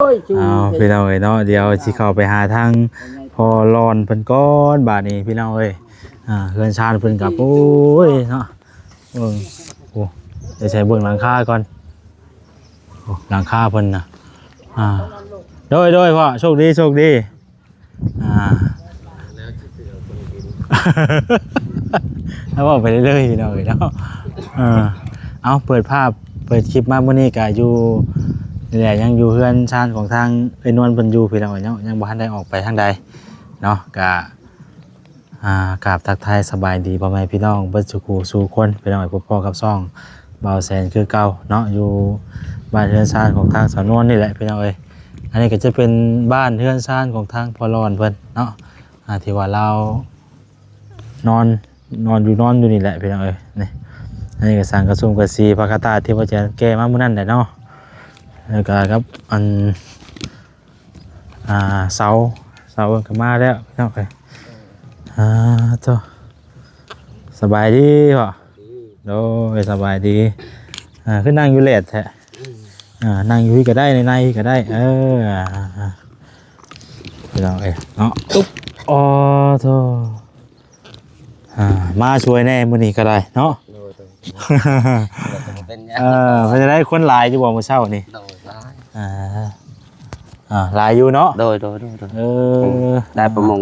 ເອົາ ພີ່ນ້ອງເອີຍເນາະ ດຽວຊິເຂົ້າໄປຫາທາງພໍ່ຫຼອນເພິ່ນກ່ອນບາດນີ້ ພີ່ນ້ອງເອີຍ. ອ່າ ເຮືອນຊານເພິ່ນກໍ ໂອ້ຍເນາະ ເບິ່ງ ໂອ້ ດຽວໃສ່ເບິ່ງຫຼັງຄາກ່ອນ. ໂອ້ ຫຼັງຄາເພິ່ນນະ ອ່າ ໂດຍ ໂດຍ ພໍ່ ໂຊກດີ ໂຊກດີ. ອ່າ ເຮົາເວົ້າໄປເລື້ອຍໆ ພີ່ນ້ອງເອີຍເນາະ. ເອີ ເອົາ ເປີດພາບ ເປີດຄລິບມາມື້ນີ້ກະຢູ່ນີ້ແຫຼະ ຍັງຢູ່ເຮືອນຊານຂອງທາງເອື້ອຍນວນເພິ່ນຢູ່ ພີ່ນ້ອງເອີຍເນາະ ຍັງບໍ່ທັນໄດ້ອອກໄປທາງໃດເນາະ. ກະ ອ່າ ກາບທັກທາຍສະບາຍດີພໍ່ແມ່ພີ່ນ້ອງເບິດສູ່ຄູ່ສູ່ຄົນ ພີ່ນ້ອງເອີຍ ພົບພໍ້ກັບຊ່ອງບ່າວແສນຄືເກົ່າເນາະ ຢູ່ບ້ານເຮືອນຊານຂອງທາງສາວນວນນີ້ແຫຼະ ພີ່ນ້ອງເອີຍ. ອັນນີ້ກໍຈະເປັນບ້ານເຮືອນຊານຂອງທາງພໍ່ຫຼອນເພິ່ນເນາະ ອ່າ ທີ່ວ່າລາວນອນ ນອນຢູ່ ນອນຢູ່ນີ້ແຫຼະ ພີ່ນ້ອງເອີຍ. ນີ້ ອັນນີ້ກໍສັງກະສຸມກະສີ ຜ້າກະຕາດທີ່ວ່າຈະແກ່ມາມື້ນັ້ນແຫຼະເນາະ ແລ້ວກໍກັບອັນ ອ່າ ເສົາ ເສົາກໍມາແລ້ວພີ່ນ້ອງເອີຍ. ອ່າ ໂທ້ ສະບາຍດີພໍ່? ໂດຍ ສະບາຍດີ. ອ່າ ຄືນັ່ງຢູ່ແລດແທ້? ອ່າ ນັ່ງຢູ່ພີ້ກໍໄດ້ ໃນໆ ກໍໄດ້. ເອີ ພີ່ນ້ອງເອີຍເນາະ. ອືບ ອໍ ໂທ້ ອ່າ ມາຊ່ວຍແດ່ມື້ນີ້ກໍໄດ້ເນາະ. ໂດຍ ໂດຍ ເປັນຫຍັງ? ເອີ ເປັນຈັ່ງໃດ ຄົນຫຼາຍຢູ່ບໍ່ມື້ເຊົ້ານີ້? ໂດຍ ຫຼາຍ. ອ່າ ອ່າ ຫຼາຍຢູ່ເນາະ. ໂດຍ ໂດຍ ໂດຍ ໂດຍ. ເອີ ໄດ້ປະມານ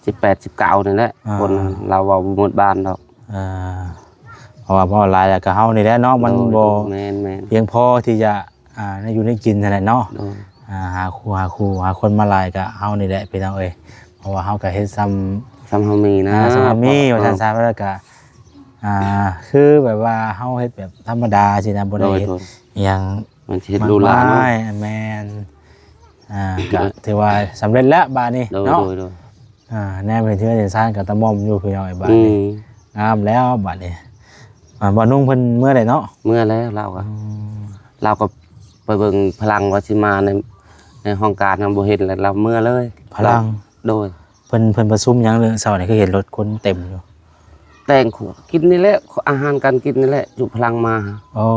ສິບແປດ ສິບເກົ້ານີ້ແຫຼະ. ອ່າ ຄົນລາວເວົ້າບໍ່ໝົດບ້ານດອກ. ອ່າ ເພາະວ່າ ເພາະວ່າຫຼາຍແລ້ວກໍເຮົານີ້ແຫຼະເນາະ ມັນ ໂດຍ ບໍ່ ໂດຍ ແມ່ນໆ ພຽງພໍທີ່ຈະ ອ່າ ໄດ້ຢູ່ໄດ້ກິນຫັ້ນແຫຼະເນາະ. ໂດຍ. ອ່າ ຫາຄູ່ ຫາຄູ່ ຫາຄົນມາຫຼາຍກໍເຮົານີ້ແຫຼະ ພີ່ນ້ອງເອີຍ. ເພາະວ່າເຮົາກໍເຮັດຊ່ຳ ຊ່ຳເຮົາມີນະ ອ່າ ຊ່ຳເຮົາມີ ເອີ ວ່າຊັ້ນຊະ. ແລ້ວກໍ ອ່າ ຄືແບບວ່າເຮົາເຮັດແບບທຳມະດາຊີ້ນະ ບໍ່ໄດ້ເຮັດ ໂດຍ ໂດຍ ອີ່ຫຍັງ ມັນຊິເຮັດຫຼູຫຼາເນາະ. ແມ່ນ ອ່າ ກໍຖືວ່າສຳເລັດແລ້ວບາດນີ້ເນາະ. ໂດຍ ໂດຍ ໂດຍ. ອ່າ ແນມເຫັນເຮືອນເຫັນຊານກໍຕະໝ່ອມຢູ່ ພີ່ນ້ອງເອີຍ ບາດນີ້. ອືມ ງາມແລ້ວບາດນີ້. ອ່າ ບ່າວນຸ່ງເພິ່ນເມືອແລ້ວເນາະ? ເມືອແລ້ວ ລາວກໍ ອືມ ລາວກໍໄປເບິ່ງພະລັງວ່າຊິມາໃນ ໃນຫ້ອງການ ຍັງບໍ່ເຫັນເລີຍ ລາວເມືອເລີຍ. ພະລັງ? ໂດຍ. ເພິ່ນ ເພິ່ນປະຊຸມຫຍັງເລື່ອງເຊົ້ານີ້ ຄືເຫັນລົດຄົນເຕັມຢູ່? ແຕ່ງຄົວກິນນີ້ແຫຼະ ອາຫານການກິນນີ້ແຫຼະ ຈຸພະລັງມາ. ອໍ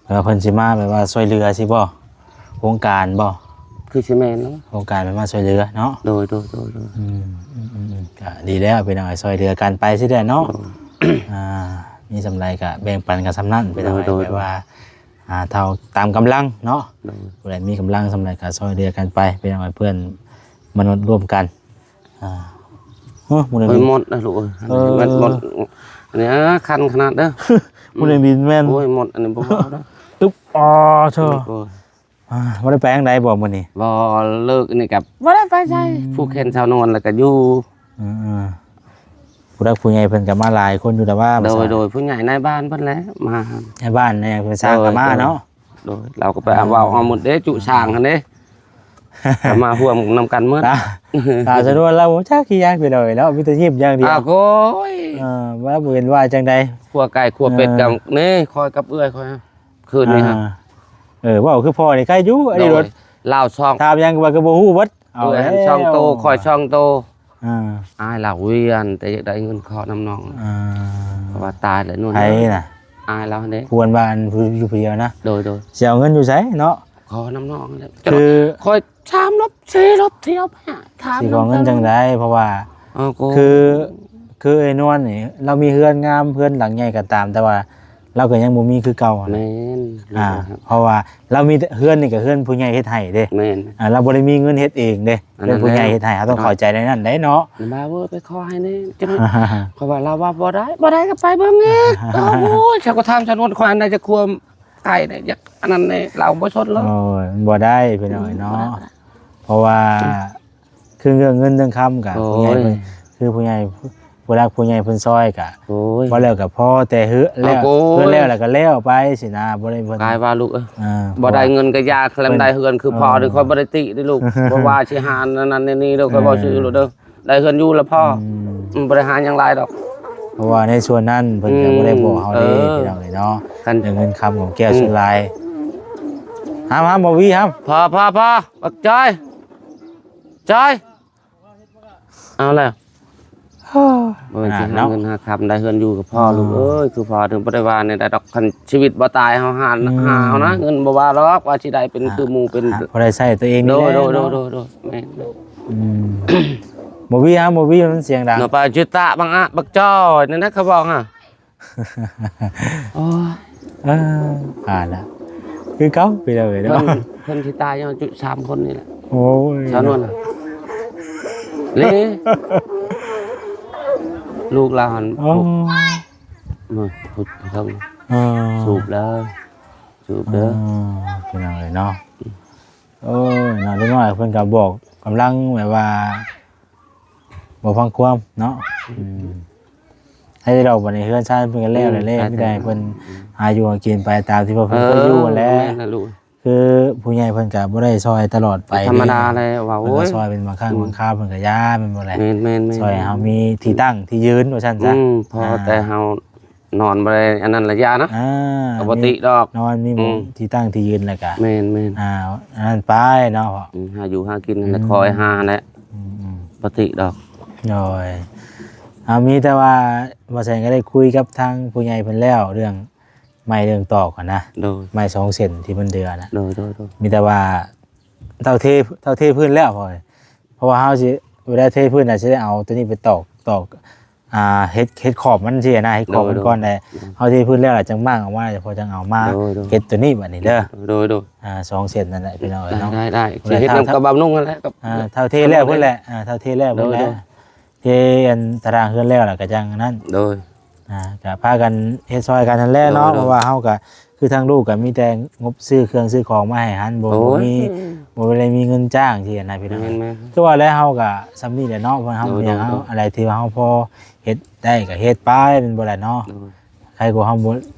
ແລ້ວເພິ່ນຊິມາແບບວ່າຊ່ວຍເຫຼືອຊີ້ບໍ່? ໂຄງການບໍ່? ຄືຊິແມ່ນເນາະ ໂຄງການແມ່ນມາຊ່ວຍເຫຼືອເນາະ. ໂດຍ ໂດຍ ໂດຍ ໂດຍ. ອືມ ອືມ ອືມ ອືມ ກໍດີແລ້ວພີ່ນ້ອງ ຊ່ວຍເຫຼືອກັນໄປຊີ້ແຫຼະເນາະ. ໂດຍ. ອ່າ ມີສ່ຳໃດກໍແບ່ງປັນກັນສ່ຳນັ້ນພີ່ນ້ອງ. ໂດຍ ໂດຍ ແບບວ່າ ອ່າ ເທົ່າຕາມກຳລັງເນາະ. ໂດຍ. ຜູ້ໃດມີກຳລັງສ່ຳໃດກໍຊ່ວຍເຫຼືອກັນໄປພີ່ນ້ອງ ເພື່ອນມະນຸດຮ່ວມກັນ. ອ່າ ໂອ້ ໝົດແລ້ວ ໂອ້ຍ ໝົດແລ້ວລູກເອີຍ. ເອີ ໝົດ ໝົດ ອັນນີ້ຄັນຂະໜາດເດີ. ໝົດແລ້ວບິນແມ່ນ ໂອ້ຍ ໝົດ ອັນນີ້ບໍ່ເວົ້າເດີ. ອຶບ ອໍ ໂທ້ ອ່າ ບໍ່ໄດ້ໄປທາງໃດບໍ່ມື້ນີ້? ບໍ່ ເລີກນີ້ກັບ ບໍ່ໄດ້ໄປໃສ. ອືມ ຜູກແຂນສາວນວນແລ້ວກໍຢູ່. ເອີໆ ຜູ້ຫຼັກຜູ້ໃຫຍ່ເພິ່ນກໍມາຫຼາຍຄົນຢູ່ແລ້ວວ່າ. ໂດຍ ໂດຍ ຜູ້ໃຫຍ່ນາຍບ້ານເພິ່ນແຫຼະມາ. ນາຍບ້ານນາຍຫຍັງເພິ່ນສ້າງກໍມາເນາະ. ໂດຍ ລາວກໍໄປເອົາເວົ້າເອົາໝົດເດ້ ຈຸສ້າງຫັ້ນເດ້ ກໍມາຮ່ວມນຳກັນໝົດ. ຕາ ຕາສະດວນລາວບໍ່ຈັກອີ່ຫຍັງພີ່ນ້ອງເອີຍເນາະ ມີແຕ່ຍິ້ມຢ່າງດຽວ. ອ້າວ ໂອ້ຍ ເອີ ວ່າບໍ່ເຫັນວ່າຈັ່ງໃດ. ຂົ້ວໄກ່ຂົ້ວເປັດ ເອີ ກັບນີ້ ຂ້ອຍກັບເອື້ອຍຂ້ອຍ ຄືນນີ້ຫັ້ນ. ອ່າ ເອີ ເວົ້າຄືພໍ່ນີ້ໃກ້ຢູ່ ອັນນີ້ລົດ ລາວຊ່ອງ ຖາມຫຍັງວ່າກໍບໍ່ຮູ້ເບິດ. ເອົາແລ້ວ ເອື້ອຍຫັ້ນຊ່ອງໂຕ ຂ້ອຍຊ່ອງໂຕ. ອ່າ ອ້າຍລາວວຽນ ແຕ່ຢາກໄດ້ເງິນຂໍນຳນ້ອງ. ອ່າ ເພາະວ່າຕາຍແລ້ວ ໃຜນະ? ອ້າຍລາວຫັ້ນເດ້ ຄວນວ່າອັນຜູ້ຢູ່ຜູ້ດຽວນະ. ໂດຍໆ. ຊິເອົາເງິນຢູ່ໃສເນາະ? ຂໍນຳນ້ອງແຫຼະ ຄືຂ້ອຍສາມລົບສີ່ລົບ ຊິເອົາໄປຫາ ຖາມ ຊິຂໍເງິນຈັ່ງໃດ? ເພາະວ່າ ເອົາ ຄື ຄືໄອ້ນວນນີ້ ລາວມີເຮືອນງາມ ເຮືອນຫຼັງໃຫຍ່ກໍຕາມ ແຕ່ວ່າລາວກໍຍັງບໍ່ມີຄືເກົ່າ. ແມ່ນ. ອ່າ ເພາະວ່າລາວມີແຕ່ ເຮືອນນີ້ກໍເຮືອນຜູ້ໃຫຍ່ເຮັດໃຫ້ເດ້. ແມ່ນ. ອ່າ ລາວບໍ່ໄດ້ມີເງິນເຮັດເອງເດ້ ເຮືອນຜູ້ໃຫຍ່ເຮັດໃຫ້ ເຮົາຕ້ອງເຂົ້າໃຈໃນນັ້ນໄດ໋ເນາະ. ມາເວີໄປຂໍໃຫ້ແດ່ ເພາະວ່າລາວວ່າບໍ່ໄດ້ ບໍ່ໄດ້ກໍໄປເບິ່ງອີກ. ໂອ້ຍ ເຂົາກໍຖາມສະໜວນ ຂ້ອຍອັນໃດຈະຄວາມ ໄກ່ນີ້ຢາກອັນນັ້ນນີ້ ລາວບໍ່ສົນເລີຍ. ໂອ້ຍ ມັນບໍ່ໄດ້ພີ່ນ້ອງເອີຍເນາະ. ອືມ ເພາະວ່າ ອືມ ຄືເລື່ອງເງິນເລື່ອງຄຳກະ ໂອ້ຍ ຜູ້ໃຫຍ່ເພິ່ນ ຄືຜູ້ໃຫຍ່ ຜູ້ຫຼັກຜູ້ໃຫຍ່ເພິ່ນຊ່ອຍກະ ໂອ້ຍ ພໍແລ້ວກະພໍແຕ່ເຮືອນແລ້ວ ເອົາໂອ້ຍ ເຮືອນແລ້ວ ແລ້ວກະແລ້ວໄປຊີ້ນະ. ບໍ່ໄດ້ເພິ່ນ ກາຍວ່າລູກເອີຍ ອ່າ ບໍ່ໄດ້ເງິນກະຢ່າ ຄັນໄດ້ເຮືອນຄືພໍ່ນີ້ ເອີ ຂ້ອຍບໍ່ໄດ້ຕິເດ້ລູກ ບໍ່ວ່າຊິຫາອັນນັ້ນນີ້ເດີ ຂ້ອຍເວົ້າຊື່ໂລດເດີ. ເອີ ໄດ້ເຮືອນຢູ່ລະພໍ. ອືມ ອືມ ບໍ່ໄດ້ຫາຫຍັງຫຼາຍດອກ ເພາະວ່າໃນສ່ວນນັ້ນເພິ່ນກໍ ອືມ ບໍ່ໄດ້ບອກເຮົາເດ້ ເອີ ພີ່ນ້ອງເອີຍເນາະ. ຄັນເລື່ອງເງິນຄຳຂອງແກ້ວ ອືມ ສ່ວນຫຼາຍ ຫ້າມ ຫ້າມ ບໍ່ວີ ຫ້າມ ພໍ ພໍ ພໍ ບັກຈອຍ ຈອຍ ເອົາແລ້ວ ບໍ່ແມ່ນຊິຫາເງິນຫາຄຳໄດ້ເຮືອນຢູ່ກໍພໍ ລູກເອີຍ. ຄືພໍ່ເຖິງບໍ່ໄດ້ວ່າແນວໃດດອກ ຄັນຊີວິດບໍ່ຕາຍເຮົາຫາ ຫາເອົານະ ເງິນບໍ່ວ່າດອກ ວ່າຊິໄດ້ເປັນຄືໝູ່ເປັນ ພໍໄດ້ໃຊ້ຕົວເອງນີ້ແຫຼະ. ໂດຍໆ ແມ່ນ. ບໍ່ວີຫາ ບໍ່ວີ ມັນສຽງດັງ ເນາະ ປາຈຸຕະບັງອະບັກຈ້ອຍ ນັ້ນນະ ເຂົາບອກຫາ. ໂອ້ຍ ເອີ ຜ່ານລະ ຄືເກົ່າ ພີ່ນ້ອງເອີຍເນາະ. ເພິ່ນ ເພິ່ນຊິຕາຍຍ້ອນຈຸສາມຄົນນີ້ແຫຼະ. ໂອ້ຍ ຊາວນວນນະ ເລ ລູກລາວຫັ້ນ ໂອ້ ພຸດ ພຸດ ພຸດ ເອີ ສູບເດີ ສູບເດີ ພີ່ນ້ອງເອີຍເນາະ. ໂອ້ຍ ເນາະ ເດັກນ້ອຍເພິ່ນກໍບອກກຳລັງແບບວ່າ ບໍ່ຟັງຄວາມເນາະ. ອືມ ໃຫ້ດອກບັດນີ້ເຮືອນຊານເພິ່ນກໍແລ້ວແລ້ວ ມີແຕ່ໃຫ້ເພິ່ນຫາຢູ່ຫາກິນໄປຕາມທີ່ພວກເພິ່ນເຄີຍຢູ່ຫັ້ນແຫຼະ. ແມ່ນລະລູກ ຄືຜູ້ໃຫຍ່ເພິ່ນກໍບໍ່ໄດ້ຊ່ອຍຕະຫຼອດໄປ ທຳມະດາແຫຼະ ວ່າ ໂອ້ຍ ເພິ່ນກໍຊ່ອຍເປັນບາງຄັ້ງບາງຄາວ ເພິ່ນກໍຢ່າ ແມ່ນບໍ່ແຫຼະ? ແມ່ນໆໆ ຊ່ອຍໃຫ້ເຮົາມີທີ່ຕັ້ງທີ່ຢືນວ່າຊັ້ນຊະ. ອືມ ພໍແຕ່ເຮົາ ນອນບໍ່ໄດ້ອັນນັ້ນລະຢ່ານະ ອ່າ ກໍບໍ່ຕິດອກ ນອນມີໝ່ອງທີ່ຕັ້ງທີ່ຢືນແລ້ວກະ ແມ່ນໆ ອ່າ ອັນນັ້ນໄປເນາະ. ອືມ ຫາຢູ່ຫາກິນແຫຼະ ຄອຍຫາແຫຼະ ອືມໆ ບໍ່ຕິດອກ. ໂດຍ ເຮົາມີແຕ່ວ່າ ບໍ່ແສນກໍໄດ້ຄຸຍກັບທາງຜູ້ໃຫຍ່ເພິ່ນແລ້ວ ເລື່ອງໄມ້ເລື່ອງຕອກຫັ້ນນະ. ໂດຍ ໄມ້ສອງເສັ້ນທີ່ມັນເດືອນະ. ໂດຍໆໆ ມີແຕ່ວ່າ ເທົ່າເທ ເທົ່າເທພື້ນແລ້ວ ເພາະວ່າເຮົາຊິ ເວລາເທພື້ນນະ ຊິໄດ້ເອົາຕົວນີ້ໄປຕອກ ຕອກ ອ່າ ເຮັດ ເຮັດຂອບມັນຊີ້ນະ ເຮັດຂອບມັນກ່ອນແຫຼະ. ໂດຍໆ ເຮົາເທພື້ນແລ້ວລະຈັ່ງມ້າງອອກມາ ພໍຈັ່ງເອົາມາ ໂດຍໆ ເຮັດຕົວນີ້ບັດນີ້ເດີ. ໂດຍໆ ອ່າ ສອງເສັ້ນນັ້ນແຫຼະ ພີ່ນ້ອງເອີຍເນາະ. ໄດ້ ໄດ້ ຊິເຮັດນຳກັບບ່າວນຸ່ງຫັ້ນແຫຼະ ອ່າ ເທົ່າເທແລ້ວພຸ້ນແຫຼະ ອ່າ ເທົ່າເທແລ້ວພຸ້ນແຫຼະ ໂດຍໆ ເທອັນຕາລາງເຮືອນແລ້ວລະກະຈັ່ງນັ້ນ. ໂດຍ ອ່າ ກະພາກັນເຮັດຊ່ອຍກັນຫັ້ນແຫຼະເນາະ. ໂດຍໆ ເພາະວ່າເຮົາກະ ຄືທາງລູກກໍມີແຕ່ງົບຊື້ເຄື່ອງຊື້ຂອງມາໃຫ້ຫັ້ນ ບໍ່ ໂອ້ຍ ບໍ່ມີ ບໍ່ໄດ້ມີເງິນຈ້າງຊີ້ນະ ພີ່ນ້ອງ. ແມ່ນໆ ຄືວ່າແລ້ວເຮົາກໍສ່ຳນີ້ແຫຼະເນາະ ເພາະເຮົາ ໂດຍໆ ມີຫຍັງເຮົາ ໂດຍໆ ອັນໃດທີ່ວ່າເຮົາພໍເຮັດໄດ້ກໍເຮັດໄປ ແມ່ນບໍ່ລະເນາະ? ໂດຍ ໃຄກວ່າເຮົາບໍ່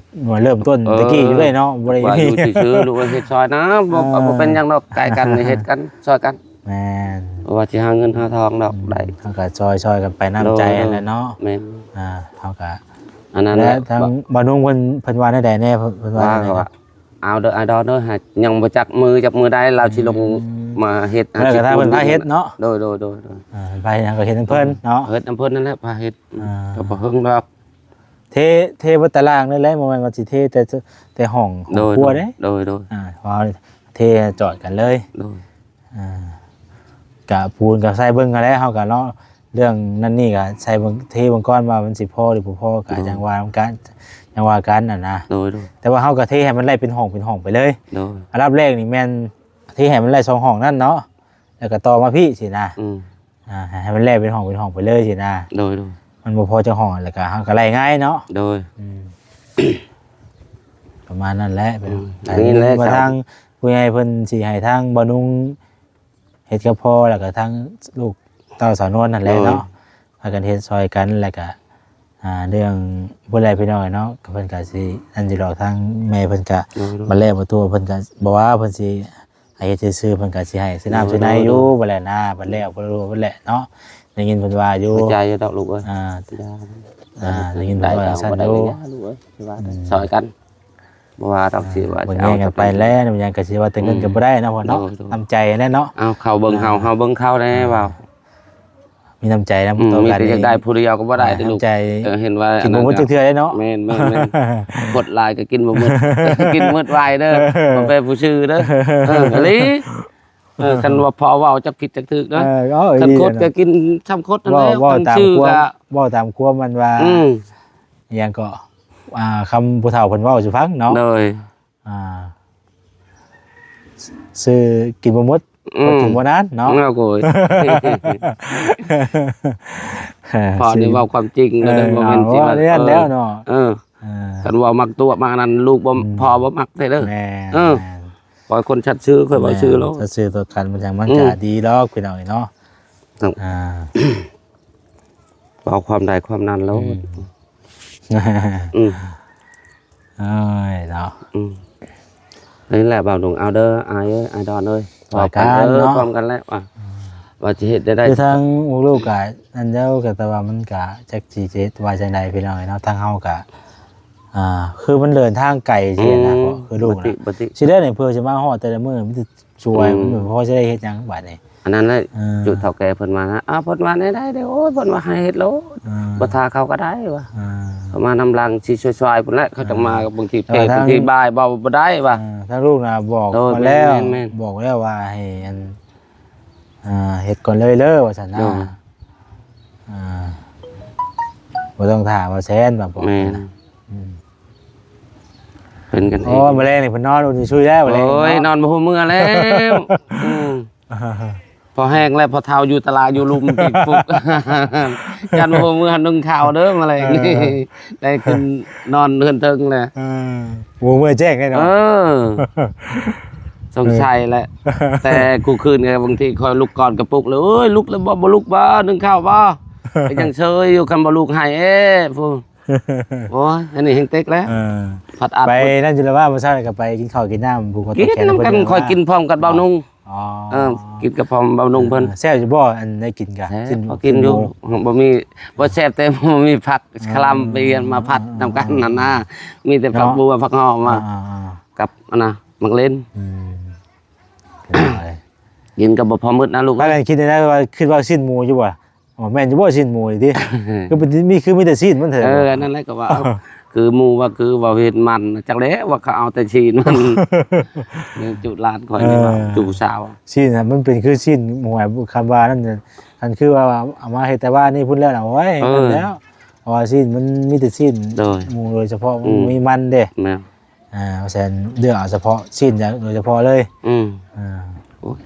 ບໍ່ເລີ່ມຕົ້ນ ເອີ ແຕ່ກີ້ຢູ່ເດ້ເນາະ ບໍ່ໄດ້ ວ່າຢູ່ຊື່ໆ ລູກເອີຍ ເຮັດຊ່ອຍນະ ບໍ່ ເອີ ບໍ່ເປັນຫຍັງດອກ ໃກ້ກັນເຮັດກັນ ຊ່ອຍກັນ. ແມ່ນ ບໍ່ວ່າຊິຫາເງິນຫາທອງດອກ ອືມ ໄດ້ ເຮົາກໍຊ່ອຍໆກັນໄປ ນ້ຳໃຈ ໂດຍໆ ຫັ້ນແຫຼະເນາະ. ແມ່ນ ອ່າ ເຮົາກໍ ອັນນັ້ນແຫຼະ ທາງບ່າວນຸ່ງເພິ່ນ ເພິ່ນວ່າແນວໃດແດ່? ເພິ່ນ ເພິ່ນວ່າ ວ່າ ແນວໃດ? ເອົາເດີອ້າຍດອນເດີ ຫາຍັງບໍ່ຈັກມື້ ຈັກມື້ໃດລາວຊິລົງ ອືມ ມາເຮັດ ແລ້ວກໍຖ້າເພິ່ນພາເຮັດເນາະ. ໂດຍໆໆໆ ເອີ ເພິ່ນພາເຮັດນຳເພິ່ນເນາະ ເຮັດນຳເພິ່ນນັ້ນແຫຼະ ພາເຮັດ ອ່າ ກໍບໍ່ເຖິງດອກ. ເທ ເທເບິດຕາລາງເລີຍແຫຼະ ບໍ່ແມ່ນວ່າຊິເທແຕ່ ແຕ່ຫ້ອງ ໂດຍ ຄົວເດ້. ໂດຍໆ ອ່າ ເພາະວ່າເທຈອດກັນເລີຍ. ໂດຍ ອ່າ ກະປູນກະໃສ່ເບິ່ງຫັ້ນແຫຼະ ເຮົາກະເນາະ ເລື່ອງນັ້ນນີ້ກະໃສ່ເບິ່ງ ເທເບິ່ງກ່ອນວ່າມັນຊິພໍຫຼືບໍ່ພໍ ກະ ໂດຍ ຈັ່ງວ່ານຳກັນ ຈັ່ງວ່າກັນຫັ້ນນະ. ໂດຍໆ ແຕ່ວ່າເຮົາກະເທໃຫ້ມັນໄລ່ເປັນຫ້ອງເປັນຫ້ອງໄປເລີຍ. ໂດຍ ອັນດັບແລກນີ້ແມ່ນເທໃຫ້ມັນໄລ່ສອງຫ້ອງນັ້ນເນາະ ແລ້ວກະຕໍ່ມາພີ້ຊີ້ນະ. ອືມ ອ່າ ໃຫ້ ໃຫ້ມັນແລ່ເປັນຫ້ອງເປັນຫ້ອງໄປເລີຍຊີ້ນະ. ໂດຍໆ ມັນບໍ່ພໍຈັກຫ້ອງ ແລ້ວກະເຮົາກະໄລ່ງ່າຍເນາະ. ໂດຍ ອືມ ປະມານນັ້ນແຫຼະ. ອືມ ແລ້ວກະໄດ້ຍິນວ່າທາງຜູ້ໃຫຍ່ເພິ່ນຊິໃຫ້ທາງບ່າວນຸ່ງເຮັດກັບພໍ່ ແລ້ວກະທາງລູກເຕົ້າສາວນວນຫັ້ນແຫຼະເນາະ. ໂດຍ ພາກັນເຮັດຊ່ອຍກັນ ແລ້ວກະ ອ່າ ເລື່ອງຜູ້ໃດພີ່ນ້ອງເນາະ ກໍເພິ່ນກໍຊິນັ້ນຢູ່ດອກ ທາງແມ່ເພິ່ນກໍ ໂດຍໆ ບັດແລ້ວບໍ່ຕົວະ ເພິ່ນກໍບໍ່ວ່າ ເພິ່ນຊິໃຫ້ເຮັດຊື່ໆ ເພິ່ນກໍຊິໃຫ້ຊື້ນ້ຳ ໂດຍໆ ຊື້ໃນຢູ່ ໂດຍໆ ບັດແລ້ວນະ ບັດແລ້ວບໍ່ຮູ້ບັດແລ້ວເນາະ. ໄດ້ຍິນເພິ່ນວ່າຢູ່ ເຂົ້າໃຈຢູ່ດອກລູກເອີຍ. ອ່າ ອ່າ ໄດ້ຍິນເພິ່ນວ່າຊັ້ນຢູ່ ໄດ້ກໍບໍ່ໄດ້ກໍຢ່າລູກເອີຍ ຊິວ່າ ອືມ ຊ່ອຍກັນ ບໍ່ວ່າດອກ ອ່າ ຊິວ່າ ບໍ່ແຍ່ງກັນໄປແລ້ວ ມັນຫຍັງກໍຊິວ່າແຕ່ເງິນ ອືມ ກໍບໍ່ໄດ້ເນາະ ພໍ່ເນາະ ໂດຍໆ ນ້ຳໃຈແຫຼະເນາະ. ເອົາ ເຂົາເບິ່ງເຮົາ ອ່າ ເຮົາເບິ່ງເຂົາແດ່ ອ່າ ວ່າ ມີນ້ຳໃຈນຳ ອືມ ຕໍ່ກັນ ມີແຕ່ຢາກໄດ້ຜູ້ດຽວກໍບໍ່ໄດ້ຕິລູກ. ເອີ ເຫັນວ່າ ກິນບໍ່ໝົດຈັກເທື່ອເດ້ເນາະ. ແມ່ນໆໆ ກົດຫຼາຍກໍກິນບໍ່ໝົດ ກິນໝົດໄວເດີ ບໍ່ແມ່ນຜູ້ຊື່ເດີ. ເອີ ອີ່ຫຼີ ເອີ ຄັນວ່າພໍເວົ້າຈັກຜິດຈັກຖືກເດີ. ເອີ ເອີ ຄັນຄົດກໍກິນຊ່ຳຄົດນັ້ນແຫຼະ ເວົ້າ ເວົ້າຕາມຄວາມ ເວົ້າຕາມຄວາມມັນວ່າ ອືມ ອີ່ຫຍັງກໍ ອ່າ ຄຳຜູ້ເຖົ້າເພິ່ນເວົ້າສູ່ຟັງເນາະ. ໂດຍ ອ່າ ຊື້ກິນບໍ່ໝົດ ອືມ ຄົດກິນບໍ່ນານເນາະ. ໂອ້ຍ ພໍ່ນີ້ເວົ້າຄວາມຈິງເນາະ ບໍ່ແມ່ນຊິວ່າ ເອີ ເອີ ເນາະ ເອີ ຄັນເວົ້າມັກຕົວະມານັ້ນ ລູກບໍ່ ອືມ ພໍ່ບໍ່ມັກແທ້ເດີ. ແມ່ນ ເອີ ແມ່ນ ຂໍໃຫ້ຄົນສັດຊື່ ຄ່ອຍເວົ້າຊື່ໂລດ ສັດຊື່ຕໍ່ກັນ ມັນຈັ່ງ ມັນ ອືມ ກະດີດອກ ພີ່ນ້ອງເອີຍເນາະ. ອ່າ ເວົ້າຄວາມໃດຄວາມນັ້ນໂລດ. ອືມ ອືມ ເອີຍເນາະ ອືມ ນີ້ແຫຼະບ່າວໜຸ່ງ ເອົາເດີ ອ້າຍເອີຍ ອ້າຍດອນເອີຍ ຊ່ອຍກັນເນາະ ເອີ ພ້ອມກັນແຫຼະ ວ່າ ອືມ ວ່າຊິເຮັດແນວໃດ. ຄືທາງລູກກະນັ້ນແລ້ວ ກະແຕ່ວ່າມັນກະຈັກຊິເຮັດວ່າຈັ່ງໃດ ພີ່ນ້ອງເອີຍເນາະ. ທາງເຮົາກະ ອ່າ ຄືມັນເດີນທາງໄກຊີ້ນະ ອືມ ກໍຄືລູກນະ ຊິໄດ້ນີ້ ເພື່ອຊິມາຮອດແຕ່ລະມື້ ມັນຊິຊ່ວຍ ອືມ ມັນພໍຊິໄດ້ເຮັດຫຍັງບາດນີ້. ອັນນັ້ນແຫຼະ ເອີ ຈຸເຖົ້າແກ່ເພິ່ນມາ ອ້າວ ເພິ່ນວ່າແນວໃດເດ້? ໂອ້ຍ ເພິ່ນວ່າໃຫ້ເຮັດໂລດ ເອີ ບໍ່ຖ້າເຂົາກໍໄດ້ວ່າ ເອີ ເຂົາມານຳຫຼັງຊິຊ່ວຍໆ ພຸ້ນແຫຼະ ເຂົາ ເອີ ຈັ່ງມາ ບາງທີ ແຕ່ວ່າ ເພ ທາງ ບາງທີບ່າຍເວົ້າບໍ່ໄດ້ວ່າ ເອີ ທາງລູກນະບອກ ໂດຍ ມາແລ້ວ ແມ່ນໆໆ ບອກແລ້ວວ່າໃຫ້ອັນ ອ່າ ເຮັດກ່ອນເລີຍເດີວ່າຊັ້ນນະ ໂດຍ ອ່າ ບໍ່ຕ້ອງຖ້າວ່າແຊນວ່າບອກ ແມ່ນ ນະ ອືມ ເປັນກັນເອງ ໂອ້ຍ ມື້ແລງນີ້ເພິ່ນນອນອຸ່ນຊຸຍແລ້ວ ມື້ແລງ ໂອ້ຍ ເນາະ ນອນບໍ່ຮູ້ເມື່ອແລ້ວ ອືມ ພໍແຮງແລ້ວ ພໍເຖົ້າຢູ່ຕະຫຼາດຢູ່ລຸ່ມ ຕິດປຸກ ຢ້ານບໍ່ຮູ້ເມື່ອໜຶ່ງເຂົ້າເດີ ມາແລງນີ້ ເອີ ໄດ້ຂຶ້ນນອນເຮືອນເທິງແລ້ວ ເອີ ບໍ່ເມື່ອແຈ້ງແນ່ເນາະ ເອີ ສົງໄສແຫຼະ ເອີ ແຕ່ກູຄືນກໍບາງທີຂ້ອຍລຸກກ່ອນກະປຸກເລີຍ ເອີຍ ລຸກແລ້ວບໍ່ ບໍ່ລຸກບໍ່ ໜຶ່ງເຂົ້າບໍ່ ກໍຍັງເຊີຍຢູ່ ຄັນບໍ່ລຸກໃຫ້ເອ ຜູ້ ໂອ້ຍ ອັນນີ້ແຮງເຕັກແລ້ວ ເອີ ພັດອັດ ໄປນັ້ນຈຸລະວ່າ ມື້ເຊົ້ານີ້ກໍໄປກິນເຂົ້າກິນນ້ຳ ຜູ້ເຂົາ ກິນນຳກັນ ເຂົາກິນພ້ອມກັບເບົານຸ່ງ ອໍ ເອີ ກິນກັບພ້ອມເບົານຸ່ງເພິ່ນ ເອີ ແຊບຢູ່ບໍ່? ອັນໄດ້ກິນກະ ແຊບ ກິນ ພໍກິນຢູ່ ກິນໝູ ບໍ່ມີ ບໍ່ແຊບແຕ່ບໍ່ມີຜັກ ເອີ ຄະລຳໄປມາຜັດນຳກັນນັ້ນນະ ມີແຕ່ຜັກບົວ ຜັກຫອມມາ ອ່າໆໆ ກັບອັນນະ ໝາກເຫຼັ້ນ ອືມ ກິນກໍບໍ່ພໍໝົດນະລູກ ພາກັນຄິດໄດ້ວ່າ ຄິດວ່າຊີ້ນໝູຢູ່ບໍ່? ອໍ ແມ່ນຢູ່ບໍ່ຊີ້ນໝູນີ້ຕິ? ຄືເປັນ ມີ ຄືມີແຕ່ຊີ້ນມັນແທ້ ເອີ ອັນນັ້ນແຫຼະກໍວ່າ ເອົ້າ ຄືໝູວ່າ ຄືວ່າເຮັດມັນ ຈັກແຫຼະວ່າເຂົາເອົາແຕ່ຊີ້ນມັນ ນີ້ຈຸຫຼານຂ້ອຍນີ້ວ່າ ເອີ ຈຸຜູ້ສາວ ຊີ້ນນະ ມັນເປັນຄືຊີ້ນໝູ ຄັນວ່ານັ້ນ ຄັນຄືວ່າເອົາມາເຮັດແຕ່ວ່ານີ້ພຸ້ນແລ້ວນະ ໂອ້ຍ ເອີ ນັ້ນແລ້ວ ເພາະວ່າຊີ້ນມັນມີແຕ່ຊີ້ນ ໂດຍ ໝູໂດຍສະເພາະ ອືມ ມັນມີມັນເດ້ ແມ່ນ ອ່າ ວ່າຊັ້ນ ເລືອກເອົາສະເພາະຊີ້ນໂດຍສະເພາະເລີຍ ອືມ ອ່າ ໂອ້ຍ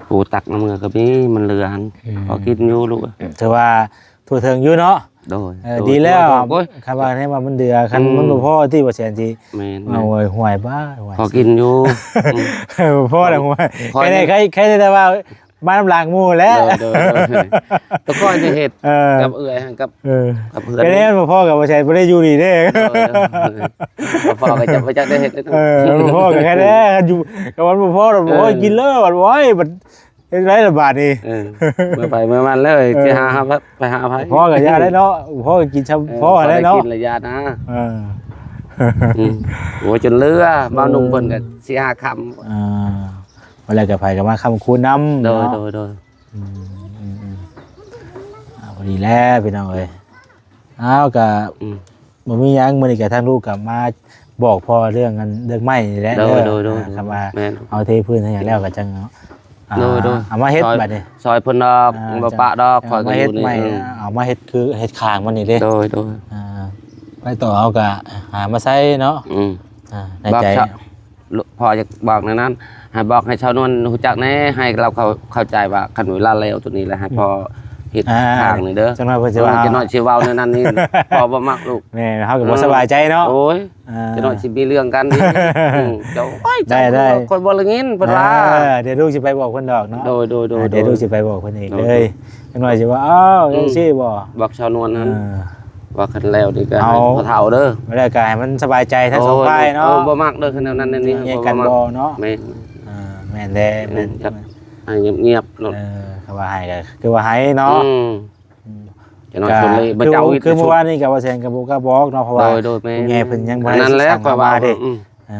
ຜູ້ຕັກນຳເມືອກໍມີ ມັນເຫຼືອຫັ້ນ ອືມ ພໍກິນຢູ່ລູກ ຖືວ່າທົ່ວເຖິງຢູ່ເນາະ ໂດຍ ເອີ ໂດຍ ດີແລ້ວ ໂດຍ ໂດຍ ໂອ້ຍ ຄັນວ່າໃຫ້ວ່າມັນເຫຼືອ ຄັນ ອືມ ມັນບໍ່ພໍທີ່ວ່າແສນຊິ ແມ່ນໆ ມາໂຫຍຫວຍບ້າ ພໍກິນຢູ່ ອືມ ບໍ່ພໍແລ້ວຫວຍ ຂ້ອຍ ແຄ່ ແຄ່ ແຄ່ແຕ່ວ່າ ມານຳຫຼັງໝູ່ແຫຼະ ໂດຍ ໂດຍ ໂດຍ ແຕ່ຂ້ອຍຈະເຮັດ ເອີ ກັບເອື້ອຍຫັ້ນ ກັບ ເອີ ກັບເພື່ອນ ແຕ່ແນ່ບໍ່ພໍກັບບໍ່ໃຊ່ ບໍ່ໄດ້ຢູ່ດີເດ້ ໂດຍ ບໍ່ພໍກໍຈະ ບໍ່ຈັກໄດ້ເຮັດເດ້ ເອີ ບໍ່ພໍກໍແຄ່ແນ່ ຢູ່ ກໍມັນບໍ່ພໍ ເອີ ບໍ່ພໍກິນເລີຍ ບັດ ໂອ້ຍ ບັດເຮັດໄດ້ລະບາດນີ້ ເອີ ເມືອໃຜເມືອມັນເລີຍ ເອີ ຊິຫາ ຫາ ໄປຫາໃຜ ພໍກໍຢ່າໄດ້ເນາະ ພໍກໍກິນຊ່ຳ ເອີ ພໍໄດ້ເນາະ ພໍໄດ້ກິນລະຢ່ານະ ເອີ ອືມ ໂອ້ຍ ຈົນເຫຼືອ ເອີ ເບົາໜຸ່ມເພິ່ນກໍສີ່ຫ້າຄຳ ອ່າ ວ່າແລ້ວກໍໃຜກໍມາຄ້ຳຄູນນຳ ໂດຍ ເນາະ ໂດຍ ໂດຍ ອືມ ອືມ ອືມ ອ່າ ພໍດີແລ້ວພີ່ນ້ອງເອີຍ ອ້າວ ກໍ ອືມ ບໍ່ມີຫຍັງ ມື້ນີ້ກໍທາງລູກກໍມາບອກພໍ່ເລື່ອງອັນ ເລື່ອງໄມ້ນີ້ແຫຼະ ໂດຍ ເດີ ໂດຍ ໂດຍ ອ່າ ຄັນວ່າ ແມ່ນ ເຮົາເທພື້ນເຮົາຫຍັງແລ້ວກໍຈັ່ງ ອ່າ ໂດຍ ໂດຍ ເອົາມາເຮັດບັດນີ້ ຊ່ອຍເພິ່ນດອກ ອ່າ ບໍ່ປະດອກ ຂ້ອຍກໍຢູ່ນີ້ ມາເຮັດໃໝ່ ເອີ ເອົາມາເຮັດຄືເຮັດຄາງມັນນີ້ເດ້ ໂດຍ ໂດຍ ອ່າ ໄປຕໍ່ເຮົາກໍຫາມາໃຊ້ເນາະ ອືມ ອ່າ ໃນໃຈ ພໍ່ຢາກບອກແນວນັ້ນ ໃຫ້ບອກໃຫ້ຊາວນວນຮູ້ຈັກແດ່ ໃຫ້ລາວເຂົ້າ ເຂົ້າໃຈວ່າຄັນເວລາແລ້ວໂຕນີ້ແຫຼະ ໃຫ້ພໍ່ເຮັດ ອ່າ ທາງນີ້ເດີ ຈັກໜ້ອຍເພິ່ນຊິວ່າ ເອີ ຈັກໜ້ອຍຊິເວົ້າແນວນັ້ນນີ້ ພໍ່ບໍ່ມັກລູກ ແມ່ນ ເຮົາກໍບໍ່ສະບາຍໃຈເນາະ ໂອ້ຍ ອ່າ ຈັກໜ້ອຍຊິມີເລື່ອງກັນອີກ ອືມ ເຈົ້າ ໂອ້ຍ ໄດ້ ໄດ້ ຂ້ອຍບໍ່ໄດ້ຍິນເພິ່ນວ່າ ເອີ ດຽວລູກຊິໄປບອກເພິ່ນດອກເນາະ ໂດຍ ໂດຍ ໂດຍ ອ່າ ດຽວລູກຊິໄປບອກເພິ່ນອີກເລີຍ ຈັກໜ້ອຍຊິວ່າ ອ້າວ ອືມ ຈັ່ງຊີ້ບໍ່ ບອກຊາວນວນຫັ້ນ ເອີ ວ່າຄັນແລ້ວນີ້ກໍໃຫ້ພໍ່ເຖົ້າເດີ ແລ້ວກໍໃຫ້ມັນສະບາຍໃຈທັງສອງຝ່າຍເນາະ ໂອ້ຍ ເອີ ບໍ່ມັກເດີຄັນແນວນັ້ນແນວນີ້ ແຍກກັນບໍ່ເນາະ ແມ່ນ ອ່າ ແມ່ນແລ້ວ ແມ່ນ ໃຫ້ງຽບໆໂລດ ເອີ ຄຳວ່າໃຫ້ກໍຄືວ່າໃຫ້ເນາະ ອືມ ອືມ ຈະນອນຊົນເລ ກໍ ບໍ່ເຈົ້າ ຄື ຄືມື້ວານນີ້ກໍວ່າແສນກໍບໍ່ກ້າບອກເນາະ ເພາະວ່າ ໂດຍ ໂດຍ ແມ່ນ ຜູ້ໃຫຍ່ເພິ່ນຍັງບໍ່ທັນ ນັ້ນແຫຼະ ຊິສັ່ງມາເດ້ ຂ້ອຍວ່າ ອືມ ອ່າ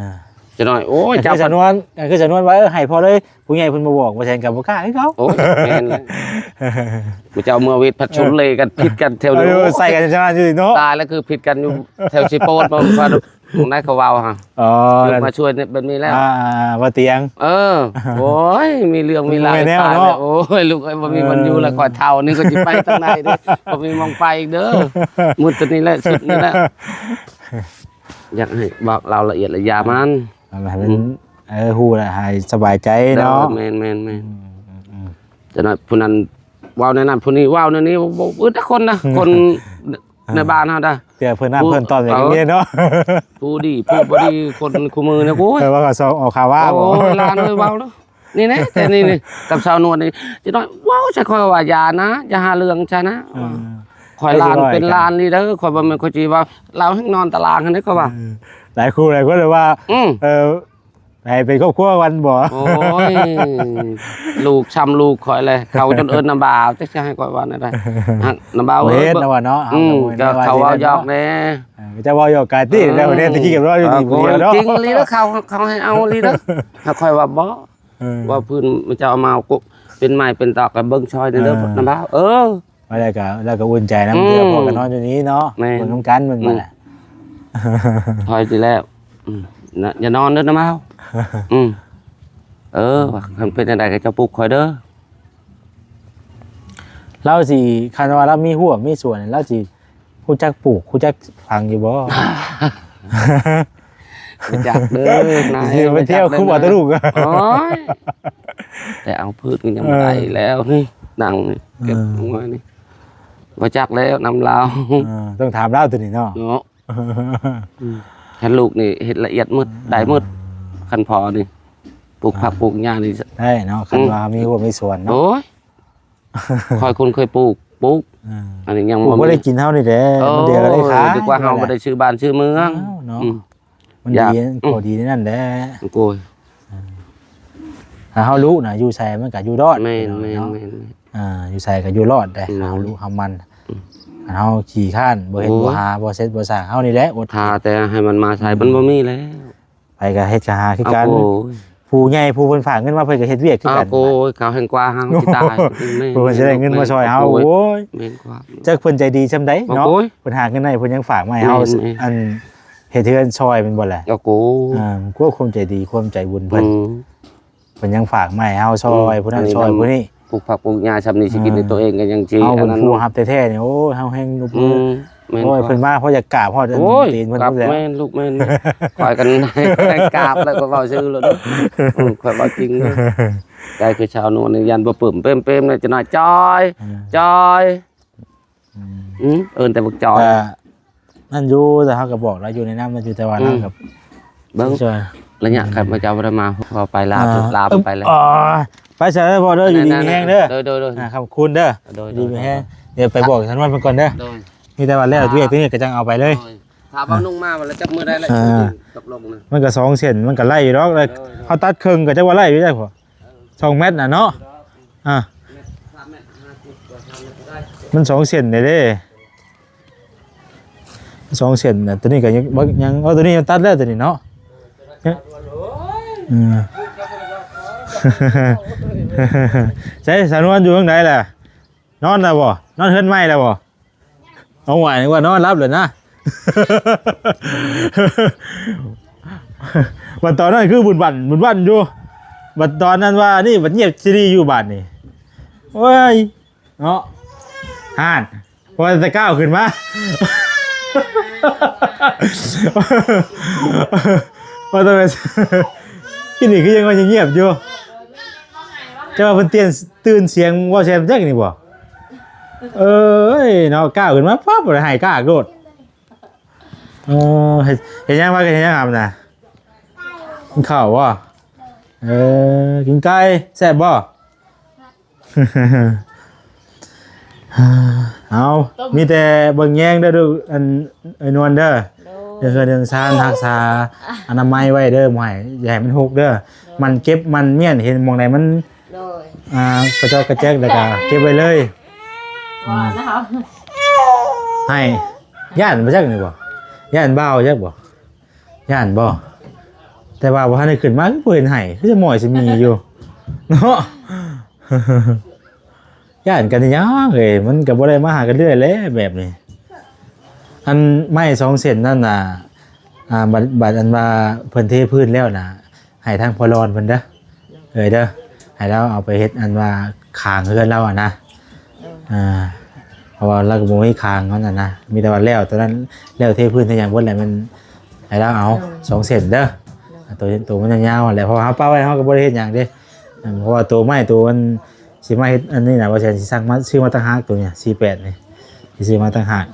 ຈະໜ້ອຍ ໂອ້ຍ ເຈົ້າ ຄືຈຳນວນ ຄືຈຳນວນວ່າ ເອີ ໃຫ້ພໍເລີຍ ຜູ້ໃຫຍ່ເພິ່ນບໍ່ບອກ ບໍ່ແຊນກໍບໍ່ກ້າຄືເກົ່າ ໂອ້ຍ ແມ່ນແຫຼະ ບໍ່ເຈົ້າເມືອເວດພັດຊົນເລກັນ ຜິດກັນແຖວນີ້ ເອີ ໃສ່ກັນຈະມາຢູ່ເນາະ ຕາຍແລ້ວ ຄືຜິດກັນຢູ່ແຖວຊິໂປດ ມາ ມາໄດ້ເຂົາເວົ້າຫະ ອໍ ມາຊ່ວຍແບບນີ້ແລ້ວ ອ່າ ວ່າຕຽງ ເອີ ໂອ້ຍ ມີເລື່ອງມີລາວ ຕາຍແລ້ວເນາະ ໂອ້ຍ ລູກເອີຍ ບໍ່ມີບ່ອນຢູ່ແລ້ວ ຂ້ອຍເຖົ້ານີ້ ຂ້ອຍຊິໄປທາງໃດເດ້ ບໍ່ມີໝ່ອງໄປອີກເດີ ໝົດຕົວນີ້ແຫຼະ ສຸດນີ້ແຫຼະ ຢາກໃຫ້ບອກລາຍລະອຽດລະຢາມັນ ໃຫ້ມັນ ອືມ ເອີ ຮູ້ແລ້ວໃຫ້ສະບາຍໃຈເນາະ ແມ່ນໆໆ ອືມໆໆ ຈະໜ້ອຍຜູ້ນັ້ນເວົ້າແນວນັ້ນ ຜູ້ນີ້ເວົ້າແນວນີ້ ບໍ່ ບໍ່ອຶດຈັກຄົນນະ ອືມ ຄົນ ອ່າ ໃນບ້ານເຮົານະ ເທື່ອເພິ່ນນຳ ຜູ້ ເພິ່ນຕອບຫຍັງ ເອີ ກໍມີເນາະ ຜູ້ດີຜູ້ບໍ່ດີ ຄົນຄູ່ມື້ນີ້ ໂອ້ຍ ເອີ ວ່າເຂົາຊອກເອົາຄາວາ ໂອ້ຍ ບໍ່ ຫຼານເອີຍ ເວົ້າເນາະ ນີ້ແນ່ ແຕ່ນີ້ນີ້ ກັບສາວນວນນີ້ ຈະໜ້ອຍເວົ້າໃສ່ຂ້ອຍວ່າ ຢ່ານະ ຢ່າຫາເລື່ອງຊະນະ ເອີ ຂ້ອຍຫຼານເປັນຫຼານອີ່ຫຼີເດີ ຂ້ອຍບໍ່ແມ່ນຂ້ອຍຊິວ່າ ລາວແຮ່ງນອນຕາລາງຫັ້ນເດ້ ຂ້ອຍວ່າ ເອີ ຫຼາຍຄູ່ຫຼາຍຄົນເລີຍວ່າ ອືມ ເອີ ໃຫ້ເປັນຄອບຄົວກັນບໍ່ ໂອ້ຍ ລູກຊ່ຳລູກຂ້ອຍແຫຼະ ເຂົາຈົນເອີ້ນນ້ຳບ່າວ ຈັກຊິໃຫ້ຂ້ອຍວ່າແນວໃດ ນ້ຳບ່າວເອີຍ ບໍ່ເຮັດນະວ່າເນາະ ອືມ ກໍເຂົາເວົ້າຢອກແດ່ ເອີ ເຈົ້າເວົ້າຢອກກັນຕິ ເອີ ແລ້ວແນວຕະກີ້ກັບເຮົາຢູ່ນີ້ ເອີ ຜູ້ດຽວເນາະ ຈິງອີ່ຫຼີເດີ ເຂົາ ເຂົາໃຫ້ເອົາອີ່ຫຼີເດີ ຖ້າຂ້ອຍວ່າບໍ່ ເອີ ວ່າພື້ນມັນຈະເອົາມາ ເປັນໄມ້ເປັນຕອກກໍເບິ່ງຊ່ອຍແດ່ເດີ ເອີ ນຳບ່າວ ເອີ ວ່າແລ້ວກໍ ແລ້ວກໍອຸ່ນໃຈນຳ ອືມ ເທື່ອພໍ່ກໍນອນຢູ່ນີ້ເນາະ ແມ່ນ ເບິ່ງນຳກັນ ເບິ່ງ ອືມ ວ່າແຫຼະ ຖອຍຊິແລ້ວ ອືມ ນະ ຢ່ານອນເດີນຳບ່າວ ອືມ ເອີ ວ່າຄັນເປັນຈັ່ງໃດກໍເຈົ້າປຸກຂ້ອຍເດີ ລາວຊິ ຄັນວ່າລາວມີຮົ້ວມີສວນ ລາວຊິ ຮູ້ຈັກປູກ ຮູ້ຈັກຝັງຢູ່ບໍ່? ບໍ່ຈັກເດີນາຍ ຊິໄປທ່ຽວ ບໍ່ຈັກເດີ ຄຸບເອົາແຕ່ລູກ ໂອ້ຍ ແຕ່ເອົາພືດກໍຍັງບໍ່ໄດ້ແລ້ວນີ້ ນັ່ງນີ້ ເອີ ເກັບເອົາໄວ້ນີ້ ບໍ່ຈັກແລ້ວນຳລາວ ເອີ ຕ້ອງຖາມລາວຕົວນີ້ເນາະ ເນາະ ອືມ ຄັນລູກນີ້ເຮັດລະອຽດໝົດ ເອີ ໄດ້ໝົດ ຄັນພໍ່ນີ້ ປູກຜັກປູກຫຍ້ານີ້ ໄດ້ເນາະ ຄັນວ່າ ອືມ ມີຮົ້ວມີສວນເນາະ ໂອ້ຍ ຂ້ອຍຄົນເຄີຍປູກ ປູກ ເອີ ອັນນີ້ຍັງ ປູກບໍ່ໄດ້ກິນເຮົານີ້ແຫຼະ ເອີ ມັນເດືອກໍໄດ້ຂາຍ ດີກວ່າເຮົາບໍ່ໄດ້ຊື້ບ້ານຊື້ເມືອງ ເນາະ ອືມ ມັນດີ ຢາກ ອືມ ຂໍ້ດີໃນນັ້ນແຫຼະ ໂອ້ຍ ເອີ ຖ້າເຮົາລຸນະ ຢູ່ໃສມັນກໍຢູ່ລອດ ແມ່ນ ເນາະ ແມ່ນ ເນາະ ແມ່ນ ເອີ ຢູ່ໃສກໍຢູ່ລອດໄດ໋ ອືມ ເຮົາລຸເຮົາໝັ່ນ ອືມ ຄັນເຮົາຂີ້ຄ້ານ ບໍ່ເຮັດ ໂອ້ຍ ບໍ່ຫາ ບໍ່ເຊັດບໍ່ສ້າງ ເຮົານີ້ແຫຼະອົດ ຖ້າແຕ່ໃຫ້ມັນມາໃສ່ ອືມ ມັນບໍ່ມີແລ້ວ ໃຜກໍເຮັດກໍຫາຄືກັນ ໂອ້ຍ ຜູ້ໃຫຍ່ຜູ້ເພິ່ນຝາກເງິນມາ ເພິ່ນກໍເຮັດວຽກຄືກັນ ໂອ້ຍ ເຂົາແຮ່ງກວ່າເຮົາຊິຕາຍ ແມ່ນ ຜູ້ເພິ່ນຊິໄດ້ເງິນມາຊ່ອຍເຮົາ ໂອ້ຍ ໂອ້ຍ ແມ່ນຄວາມ ຈັກເພິ່ນໃຈດີຊ່ຳໃດເນາະ ໂອ້ຍ ເພິ່ນຫາເງິນໃຫ້ ເພິ່ນຍັງຝາກມາໃຫ້ເຮົາ ແມ່ນໆ ອັນເຮັດເຮືອນຊ່ອຍແມ່ນບໍ່ແຫຼະ ໂອ້ໂຫ ອ່າ ຄວາມໃຈດີ ຄວາມໃຈບຸນເພິ່ນ ອືມ ເພິ່ນຍັງຝາກມາໃຫ້ເຮົາຊ່ອຍ ອືມ ຜູ້ນັ້ນຊ່ອຍຜູ້ນີ້ ປູກຜັກປູກຫຍ້າຊ່ຳນີ້ ຊິກິນໃຫ້ ອ່າ ຕົວເອງກໍຍັງຊິ ເຮົາເປັນຜູ້ຮັບແທ້ໆນີ້ ໂອ້ຍ ເຮົາແຮ່ງຍົກມື ອືມ ແມ່ນ ໂອ້ຍ ເພິ່ນມາພໍຢາກກາບຮອດ ໂອ້ຍ ຕີນເພິ່ນພຸ້ນແຫຼະ ແມ່ນລູກແມ່ນ ຂ້ອຍກັນກາບແລ້ວ ຂ້ອຍເວົ້າຊື່ໂລດເນາະ ອືມ ຂ້ອຍເວົ້າຈິງເດ້ ໃຈຄືຊາວນວນນີ້ ຢ້ານບໍ່ປຶ້ມ ເປັມໆ ແລ້ວຈະໜ້ອຍ ຈອຍ ເອີ ຈອຍ ອືມ ອືມ ເອີ້ນແຕ່ບັກຈອຍ ອ່າ ນັ້ນຢູ່ ແຕ່ເຮົາກໍບອກລາວຢູ່ ແນະນຳລາວຢູ່ ແຕ່ວ່າ ອືມ ລາວກໍ ເບິ່ງ ຊ່ອຍ ໄລຍະ ອືມ ຂ້າພະເຈົ້າບໍ່ໄດ້ມາ ເວົ້າໄປລາວ ອ່າ ລາວໄປແລ້ວ ເອີ ອ່າ ໄປຊະ ພໍ່ເດີ ຢູ່ດີມີແຮງເດີ ໂດຍໆໆ ອ່າ ຂອບຄຸນເດີ ໂດຍໆ ຢູ່ດີມີແຮງ ໂດຍ ດຽວໄປບອກຊາວນວນເພິ່ນກ່ອນເດີ ໂດຍ ມີແຕ່ວ່າແລ້ວວຽກຕົວນີ້ກໍຈັ່ງເອົາໄປເລີຍ ໂດຍ ຖ້າເວົ້ານຸ່ງມາວ່າແລ້ວຈັບມື້ໄດ້ແລ້ວ ອ່າ ຕົກລົງນະ ມັນກໍສອງເສັ້ນ ມັນກໍໄລ່ຢູ່ດອກ ໂດຍໆ ເຮົາຕັດເຄິ່ງກໍຈັກວ່າໄລ່ຢູ່ໄດ໋ ສອງແມັດນະເນາະ ອ່າ ມັນສອງເສັ້ນເດ້ ສອງເສັ້ນນະ ຕົວນີ້ກໍຍັງ ຍັງ ເອົາ ຕົວນີ້ຍັງຕັດແລ້ວ ຕົວນີ້ເນາະ ເອີ ໃສ ສາວນວນຢູ່ທາງໃດລະ? ນອນແລ້ວບໍ່? ນອນເຮືອນໃໝ່ແລ້ວບໍ່? ເອົາ ວ່າ ວ່ານອນຫຼັບແລ້ວນະ ບັດຕອນນັ້ນຄືບຸນບັນ ບຸນບັນຢູ່ ບັດຕອນນັ້ນວ່ານີ້ ບັດງຽບຊີດີຢູ່ບາດນີ້ ໂອ້ຍ ເນາະ ຫັ້ນ ພໍແຕ່ກ້າວຂຶ້ນມາ ວ່າແຕ່ ທີ່ນີ້ຄືຍັງວ່າງຽບໆຢູ່ ຈະວ່າເພິ່ນຕື່ນ ຕື່ນສຽງເວົ້າແຊມຈັກນີ້ບໍ່? ເອີຍ ເນາະ ກ້າວຂຶ້ນມາປັບ ບໍ່ໄດ້ໃຫ້ກ້າໂລດ ເອີ ເຮັດ ເຮັດຫຍັງວະ? ເຮັດຫຍັງຫຳນະ? ກິນເຂົ້າບໍ່? ເອີ ກິນໄກ່ ແຊບບໍ່? ເອົາ ມີແຕ່ເບິ່ງແຍງເດີ ອັນ ເອື້ອຍນວນເດີ ໂດຍ ເລື່ອງເຮືອນເລື່ອງຊານ ຮັກສາອະນາໄມໄວ້ເດີ ບໍ່ໃຫ້ ຢ່າໃຫ້ມັນຮົກເດີ ໂດຍ ໝັ່ນເກັບໝັ່ນມ້ຽນ ເຫັນໝ່ອງໃດມັນ ໂດຍ ອ່າ ກະຈອກກະແຈກ ແລ້ວກະເກັບໄວ້ເລີຍ ວ່າແລ້ວ ໃຫ້ ຢ້ານບໍ່ຈັກນີ້ບໍ່? ຢ້ານບ່າວຈັກບໍ່? ຢ້ານບໍ່? ແຕ່ວ່າບໍ່ທັນໄດ້ຂຶ້ນມາ ຄືບໍ່ເຫັນໃຫ້ ຄືຈະໝ້ອຍຊິມີຢູ່ເນາະ ຢ້ານກັນຫຍັງເອີຍ ມັນກໍບໍ່ໄດ້ມາຫາກັນເລື້ອຍແຫຼະແບບນີ້ ອັນໄມ້ສອງເສັ້ນນັ້ນນະ ອ່າ ບັດ ບັດອັນວ່າເພິ່ນເທພື້ນແລ້ວນະ ໃຫ້ທາງພໍ່ລອນເພິ່ນເດີ ເອີຍເດີ ໃຫ້ລາວເອົາໄປເຮັດອັນວ່າຄາງເຮືອນລາວຫັ້ນນະ ເອີ ອ່າ ເພາະວ່າລາວກໍບໍ່ມີຄາງຫັ້ນນະ ມີແຕ່ວ່າແລ້ວຕອນນັ້ນ ແລ້ວເທພື້ນເທຫຍັງເບິດແລ້ວ ແມ່ນໃຫ້ລາວເອົາ ເອີ ສອງເສັ້ນເດີ ເອີ ໂຕ ໂຕມັນຍາວໆຫັ້ນແຫຼະ ເພາະວ່າເຮົາປະໄວ້ເຮົາກໍບໍ່ໄດ້ເຮັດຫຍັງເດ້ ເອີ ເພາະວ່າໂຕໄມ້ໂຕມັນ ຊິມາເຮັດອັນນີ້ນະ ບໍ່ແຊນຊິສັ່ງມາ ຊື້ມາຕ່າງຫາກ ໂຕນີ້ ສີ່ແປດ ນີ້ ຊິຊື້ມາຕ່າງຫາກ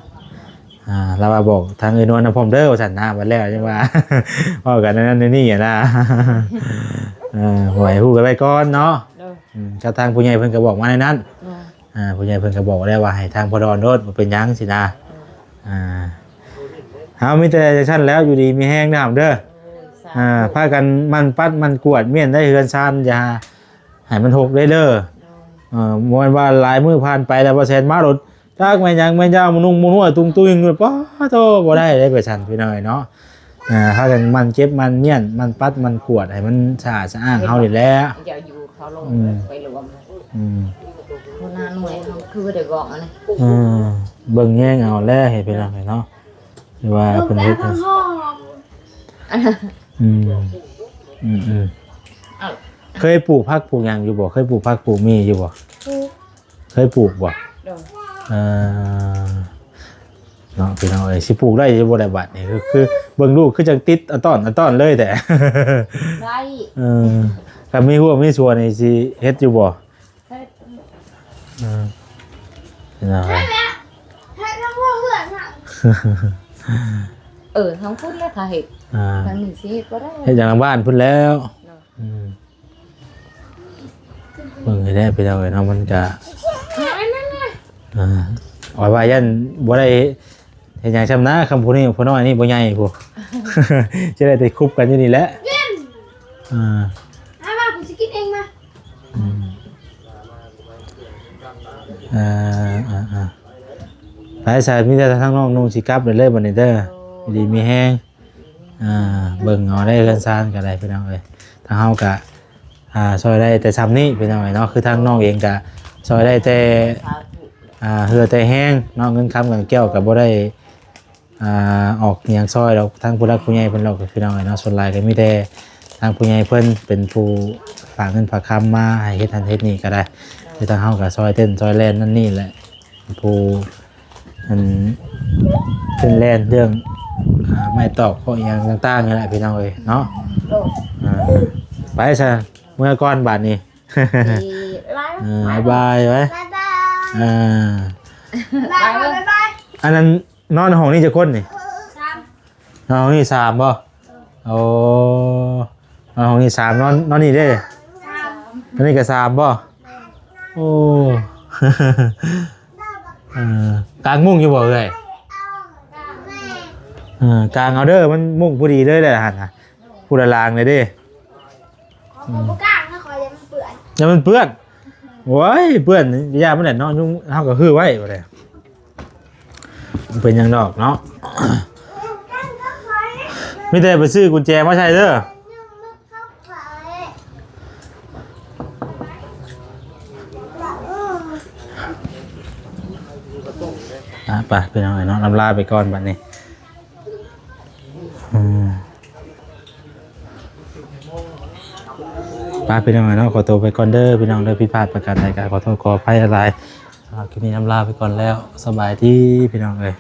ອ່າ ລາວວ່າບອກທາງເອື້ອຍນວນນຳພ້ອມເດີວ່າຊັ້ນນະ ບັດແລ້ວຈັ່ງວ່າ ເວົ້າກັນອັນນັ້ນອັນນີ້ຫັ້ນນະ ເອີ ຂໍໃຫ້ຮູ້ກັນໄວ້ກ່ອນເນາະ ໂດຍ ອືມ ກັບທາງຜູ້ໃຫຍ່ເພິ່ນກໍບອກມາໃນນັ້ນ ໂດຍ ອ່າ ຜູ້ໃຫຍ່ເພິ່ນກໍບອກແລ້ວວ່າໃຫ້ທາງພໍ່ດອນໂລດ ບໍ່ເປັນຫຍັງຊີ້ນະ ໂດຍ ອ່າ ເຮົາມີແຕ່ຈັ່ງຊັ້ນແລ້ວ ຢູ່ດີມີແຮງເດີ ໂດຍ ສາທຸ ອ່າ ພາກັນໝັ່ນປັດໝັ່ນກວດມ້ຽນໄດ້ເຮືອນຊານ ຢ່າ ໃຫ້ມັນຫົກໄດ້ເດີ ໂດຍ ເອີ ບໍ່ແມ່ນວ່າຫຼາຍມື້ຜ່ານໄປແລ້ວ ບໍ່ແຊນມາໂລດ ຈັກແມ່ນຫຍັງແມ່ນຢາມານຸ່ງມານົວ ຕຸງຕຸ້ຍ ປາໂທ ບໍ່ໄດ້ເດ້ ໄປຊັ້ນພີ່ນ້ອງເນາະ ເອີ ພາກັນໝັ່ນເກັບໝັ່ນມ້ຽນ ໝັ່ນປັດໝັ່ນກວດ ໃຫ້ມັນສະອາດສະອ້າງເຮົານີ້ແຫຼະ ຢ່າຢູ່ເຂົາລົງ ອືມ ໄປລວມ ອືມ ຫົວໜ້າໜ່ວຍເຮົາຄືໄດ້ບອກອັນນີ້ ເອີ ເບິ່ງແຍງເອົາແຫຼະ ເຮັດໄປນຳເນາະ ຫຼືວ່າເພິ່ນເຮັດ ລູກໄດ້ທັງຫອມ ອືມ ອືມໆ ເອີ ເຄີຍປູກຜັກປູກຫຍັງຢູ່ບໍ່? ເຄີຍປູກຜັກປູກໝີ່ຢູ່ບໍ່? ປູກ ເຄີຍປູກບໍ່? ໂດຍ ເອີ ເນາະ ພີ່ນ້ອງເອີຍ ຊິປູກໄດ້ຢູ່ບໍ່ລະບາດນີ້? ຄື ຄືເບິ່ງລູກຄືຈັ່ງຕິດອະຕ້ອນອະຕ້ອນເລີຍແທ້ ໄດ້ ເອີ ຄັນມີຮົ້ວມີສົວນີ້ຊິເຮັດຢູ່ບໍ່? ເຮັດ ເອີ ພີ່ນ້ອງເອີຍ ເຮັດແລ້ວ ເຮັດແລ້ວຫົວເຮືອນນະ ເອີ ທາງພຸ້ນແຫຼະຖ້າເຮັດ ອ່າ ທາງນີ້ຊິເຮັດບໍ່ໄດ້ ເຮັດຫຍັງນຳບ້ານພຸ້ນແລ້ວ ເນາະ ອືມ ເບິ່ງໃຫ້ແດ່ພີ່ນ້ອງເອີຍເນາະ ມັນກະ ອ່າ ວ່າ ວ່າຢ້ານບໍ່ໄດ້ເຮັດຫຍັງຊ້ຳນະ ຄຳຜູ້ນີ້ຜູ້ນ້ອຍນີ້ບໍ່ໃຫຍ່ພຸ້ນ ຈະໄດ້ແຕ່ຄຸບກັນຢູ່ນີ້ແຫຼະ ອ່າ ອືມ ອ່າ ອ່າ ອ່າ ໄປຊະ ມີແຕ່ທາງນ້ອງນຸ່ງຊິກັບເລີຍບັດນີ້ເດີ ຢູ່ດີມີແຮງ ອ່າ ເບິ່ງເອົາໄດ້ເຮືອນຊານກໍໄດ້ພີ່ນ້ອງເອີຍ ທາງເຮົາກະ ອ່າ ຊ່ອຍໄດ້ແຕ່ຊ່ຳນີ້ພີ່ນ້ອງເອີຍເນາະ ຄືທາງນ້ອງເອງກະຊ່ອຍໄດ້ແຕ່ ອ່າ ເຫື່ອແຕ່ແຮງເນາະ ເງິນຄຳກັນແກ້ວກໍບໍ່ໄດ້ ອ່າ ອອກຫຍັງຊ່ອຍດອກ ທາງຜູ້ຫຼັກຜູ້ໃຫຍ່ເພິ່ນດອກ ພີ່ນ້ອງເອີຍເນາະ ສ່ວນຫຼາຍກໍມີແຕ່ທາງຜູ້ໃຫຍ່ເພິ່ນເປັນຜູ້ຝາກເງິນຝາກຄຳມາໃຫ້ເຮັດຫັ້ນເຮັດນີ້ກໍໄດ້ ຄືທາງເຮົາກໍຊ່ອຍເຕັ້ນຊ່ອຍແລ່ນນັ້ນນີ້ແຫຼະ ຜູ້ ອັນ ເປັນແລ່ນເລື່ອງ ອ່າ ໄມ້ຕອກ ເພາະອີ່ຫຍັງຕ່າງໆ ນີ້ແຫຼະພີ່ນ້ອງເອີຍເນາະ ໂດຍ ອ່າ ໄປຊະ ເມືອກ່ອນບາດນີ້ ເອີ ບາຍບາຍ ບາຍບາຍໄວ້ ບາຍບາຍ ອ່າ ບາຍບາຍ ບາຍບາຍ ອັນນັ້ນ ນອນຫ້ອງນີ້ຈັກຄົນນີ້? ສາມ ນອນຫ້ອງນີ້ສາມບໍ່? ໂອ້ ນອນຫ້ອງນີ້ສາມ ນອນ ນອນນີ້ເດ້? ສາມ ອັນນີ້ກໍສາມບໍ່? ໂອ້ ເອີ ກາງມຸ້ງຢູ່ບໍ່ເອື້ອຍ? ເອີ ກາງເອົາເດີ ມັນມຸ້ງພໍດີເລີຍແຫຼະຫັ້ນນະ ຜູ້ລະລາງເລີຍເດ້. ຂ້ອຍບໍ່ກ້ານະ ຂ້ອຍຢ້ານມັນເປື້ອນ ຢ້ານມັນເປື້ອນ ໂອ້ຍ ເປື້ອນ ຢ່າມັນແຫຼະເນາະ ຍຸງ ເຮົາກໍຮືໄວ້ບໍ່ໄດ້ ບໍ່ເປັນຫຍັງດອກເນາະ ມີແຕ່ໄປຊື້ກຸນແຈມາໃສ່ເດີ ອ່ະ ໄປພີ່ນ້ອງເອີຍເນາະ ລຳລາໄປກ່ອນບັດນີ້ ອືມ ໄປພີ່ນ້ອງເອີຍເນາະ ຂໍຕົວໄປກ່ອນເດີພີ່ນ້ອງເດີ ຜິດພາດປະການໃດກໍຂໍໂທດຂໍອະໄພຫຼາຍໆ ອ່າ ຄລິບນີ້ລຳລາໄປກ່ອນແລ້ວ ສະບາຍດີພີ່ນ້ອງເອີຍ.